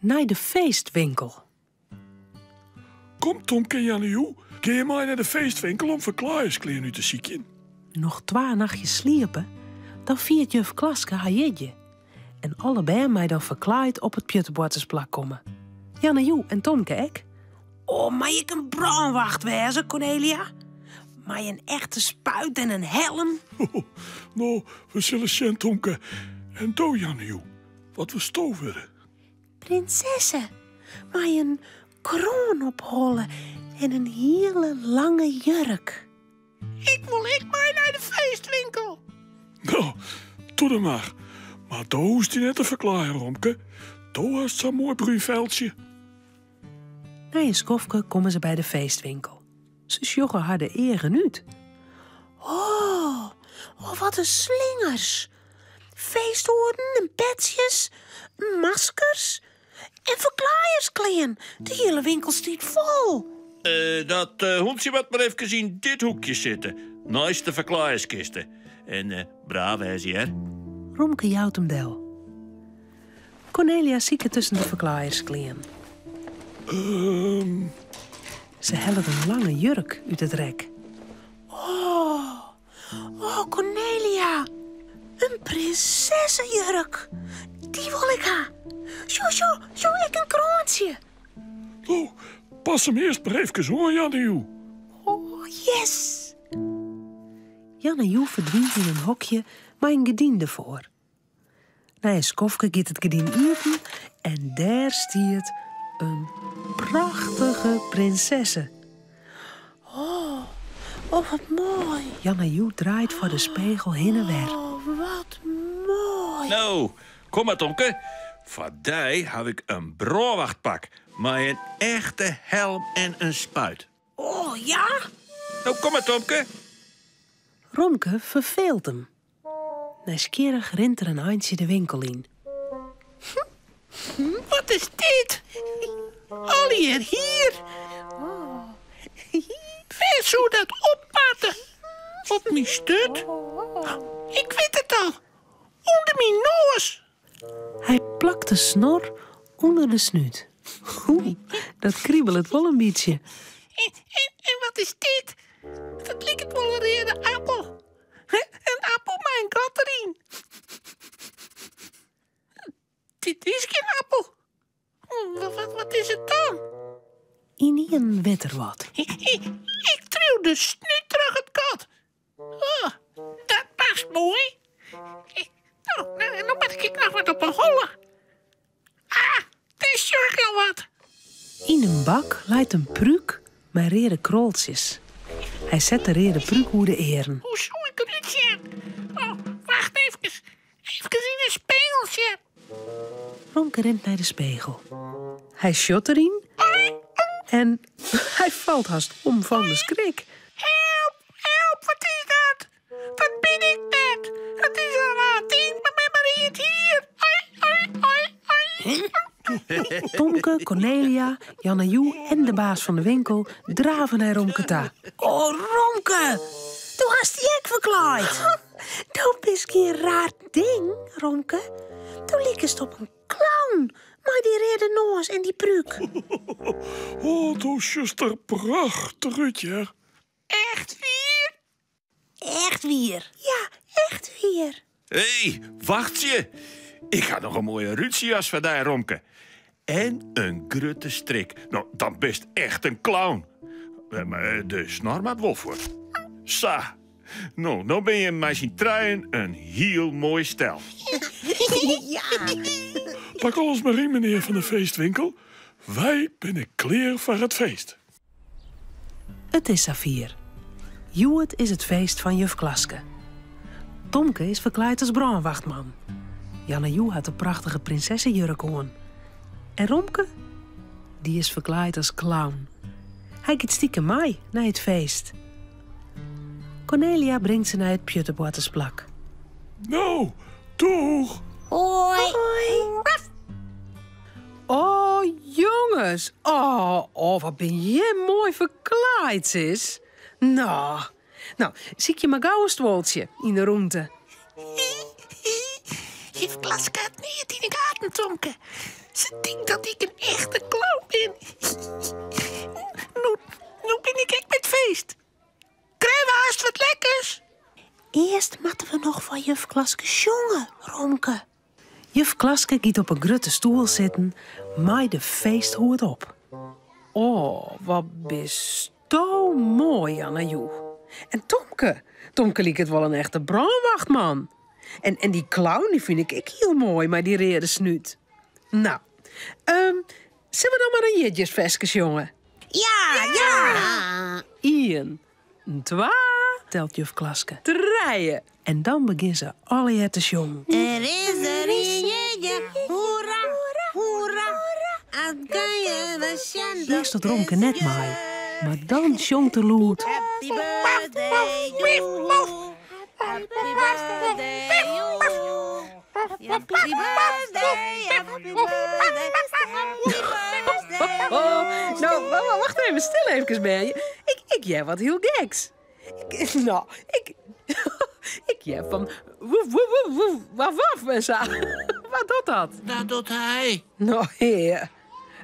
Nei de feestwinkel. Kom Tomke en Jannejoe, gean je mei nei de feestwinkel om ferklaaiersklean út te sykjen? Noch twa nachtjes sliepe, dan fiert juf Klaske har jierdei. En alle bern mei dan ferklaaid op it pjutteboartersplak komme. Jannejoe en Tomke ek. Oh, mei ik in brânwacht wêze, Cornelia? Mei in echte spuit en in helm? No, we sille sjen, Tomke. En do, Jannejoe, wat wolsto wurde? Prinsesse, mei in kroan op holle en in hiele lange jurk. Ik wol ek mei nei de feestwinkel. No, doe dan mar. Mar do hoechst dy net te ferklaaien, Romke. Do hast sa'n moai brún feltsje. Nei in skoftke komme se by de feestwinkel. Se sjogge har de eagen út. Oh, oh wat in slingers! Feesthoeden en petsjes, maskers en ferklaaiersklean. De hiele winkel stiet fol. Eh, dat uh, hûntsje moat mar efkes yn dit hoekje sitte, neist de ferklaaierskiste. En uh, braaf wêze, hear. Romke jout him del. Cornelia siket tusken de ferklaaiersklean. Um. Se hellet in lange jurk út it rek. Oh, oh Cornelia, in prinsessejurk. Dy wol ik ha. Sjoch, sjoch, sjoch, ek in kroantsje. Oh, pas him earst mar efkes oan, Jannejoe. Oh, yes! Jannejoe ferdwynt yn in hokje mei in gerdyn derfoar. Nei in skoftke giet it gerdyn iepen en dêr stiet in prachtige prinsesse. Oh, oh wat moai. Jannejoe draait foar de spegel hinne wer. Oh, wat moai. No, kom mar Tomke. Foar dy haw ik in brânwachtpak mei in echte helm en in spuit. Oh ja? No, kom mar Tomke. Romke ferfeelt him. Nijsgjirrich rint er in eintsje de winkel yn. Wat is dit? Allegear hier. Wêr soe dat op moatte? Op myn sturt? Ik wit it al. Under myn noas. Hy plakt de snor ûnder de snút. Oei, dat kribelet wol in bytsje. En, en, en wat is dit? Dat liket wol in reade appel. In appel mei in gat deryn. Dit is gjin appel. Wat, wat is it dan? Ynienen wit er wat. Ik triuw de snút troch it gat. Oh, dat past moai. No, no moat ik noch wat op 'e holle. Ah, dêr sjoch ik al wat. Yn in bak leit in prúk mei reade kroltsjes. Hy set de reade prúk oer de earen. Hoe soe ik derút sjen? Oh, wacht efkes. Efkes yn 'e spegel sjen. Romke rint nei de spegel. Hy sjocht deryn en hy falt hast om fan de skrik. Help, help, wat is dat? Dat bin ik net. It is in raar ding mei myn read hier. Ai, ai, ai, ai. Tomke, Cornelia, Jannejoe en de baas fan de winkel drave nei Romke ta. Oh, Romke! Do hast dy ek ferklaaid. Do bist gjin raar ding, Romke. Do likest op in clown mei dy reade noas en dy prúk. Oh, do sjochst der prachtich út, hear. Echt wier? Echt wier. Ja, echt wier. Hé, wachtsje. Ik ha noch in moaie rútsjejas foar dy, Romke. En in grutte strik. No, dan bist echt in clown. Eh, mar eh, de snor moat wol fuort. Sa. No, no bin je mei syn trijen in hiel moai stel. Ja. Pak alles mar yn, menear fan de feestwinkel. Wy binne klear foar it feest. It is safier. Hjoed is it feest fan juf Klaske. Tomke is ferklaaid as brânwachtman. Jannejoe hat de prachtige prinsessejurk oan. En Romke? Dy is ferklaaid as clown. Hy giet stikem mei nei it feest. Cornelia bringt se nei it pjutteboartersplak. No, doeg! Hoi! Hoi! Oh, jonges. Oh, oh, wat bin jim moai ferklaaid, sis. No, no, sykje mar gau in stuoltsje yn de rûnte. Juf Klaske hat neat yn 'e gaten, Tomke. Se tinkt dat ik in echte clown bin. No, no bin ik ek by it feest. Krije we hast wat lekkers? Earst moatte we noch foar juf Klaske sjonge, Romke. Juf Klaske giet op in grutte stoel sitten mei de feesthoed op. Oh, wat bisto moai, Anna Joe. En Tomke, Tomke liket wol in echte brânwachtman. En, en dy clown dy fyn ik ek hiel moai mei dy reade snút. Nou, um, sille we dan mar in jierdeisferske sjonge? Ja, ja! Ien, twa, telt juf Klaske. Trije. En dan begjinne se allegear te sjongen. Der is der in jierdei, hoera, hoera. At kan je we sjen Earst docht Romke net mei, mar dan sjongt er lûd. Happy birthday to you. Happy birthday to you. Happy birthday, happy birthday, happy birthday. Oh, no, wacht even, stil efkes, bern. Ik, ik hear wat hiel geks. Ik, no, ik, ik hear fan woef, woef, woef, woef, waf, waf en sa. Wat docht dat? Dat docht hy. No, hear.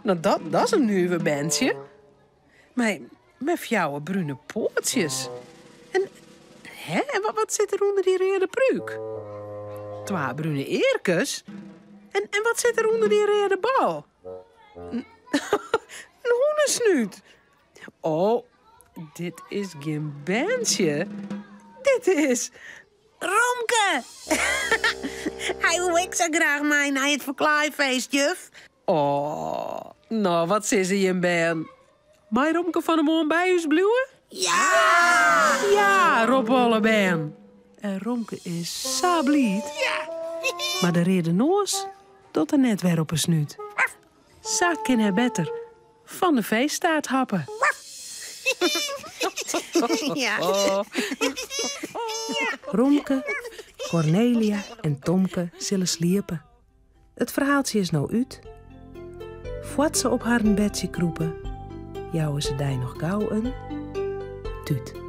No, dat, dat is in nuver berntsje. Mei, mei fjouwer brune poatsjes. En, hè, en wat, wat sit der ûnder dy reade prúk? Twa brune earkes? En, en wat sit der ûnder dy reade bal? In hûnesnút. Oh, dit is gjin berntsje. Dit is Romke! Hy woe ek sa graach mei nei it ferklaaifeest, juf. Oh, no, wat sizze jim bern? Mei Romke fan 'e moarn by ús bliuwe? Ja! Ja, roppe alle bern. En Romke is sa bliid. Mar de reade noas docht er net wer op 'e snút. Sa kin hy better fan de feesttaart happe. Ja. Romke, Kornelia en Tomke sille sliepe. It ferhaaltsje is no út. Foar't se op harren bedsje krûpe, jouwe se dy noch gau in tút.